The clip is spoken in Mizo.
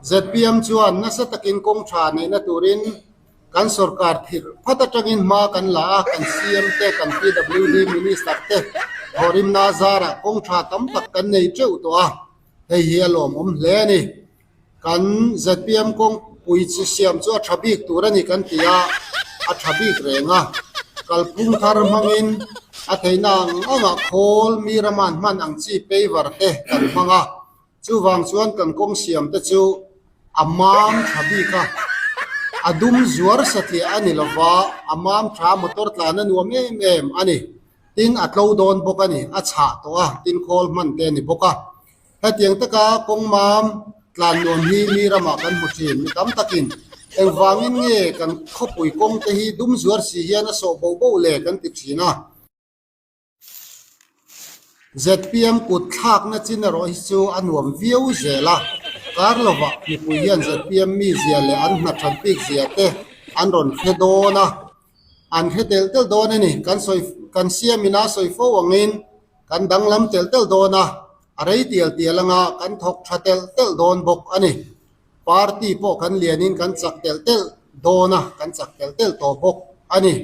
Zpm chuan nasa takin kawng tha neihna turin kan sorkar thir phat atangin hma kan la a, kan CM te, kan PWD Minister te thawhrimna zarah kawng tha tam tak kan nei teuh tawh a, hei hi a lawmawm hle a ni. Kan zpm kawngpui chi siam chu a tha bik tur a ni kan ti a, a tha bik reng a. Kalphung thar hmangin a theihna ang angah khawl mi rama'n hman ang chi paver te kan hmang a, chuvang chuan kan kawng siam te chu a mam tha bik a, a dum zuar satliah a ni lova, a mam tha motor tlan a nuam em em a ni. Tin, a tlo dawn bawk a ni, a chhah tawh a, tin khawl hman te a ni bawk a. Hetiang taka kawng mam tlan nuam hi mi ramah kan hmu thin. Mi tam takin engvangin nge kan khawpui kawng te hi dum zuar si hian a sawh boh boh le kan ti thin a. Zpm kut thlakna chin erawh hi chu a nuam viau zel a. Kar lovah mipui hian zpm mizia leh an hna that bik zia te an rawn hre dawn a. An hre tel tel dawn a ni. Kan sawi kan siamin a sawi fo angin Kan danglam telh telh dawn a, a rei tial tial anga kan thawk tha telh telh dawn bawk a ni. Party pawh kan lianin kan chak telh telh dawn a, kan chak telh telh tawh bawk a ni.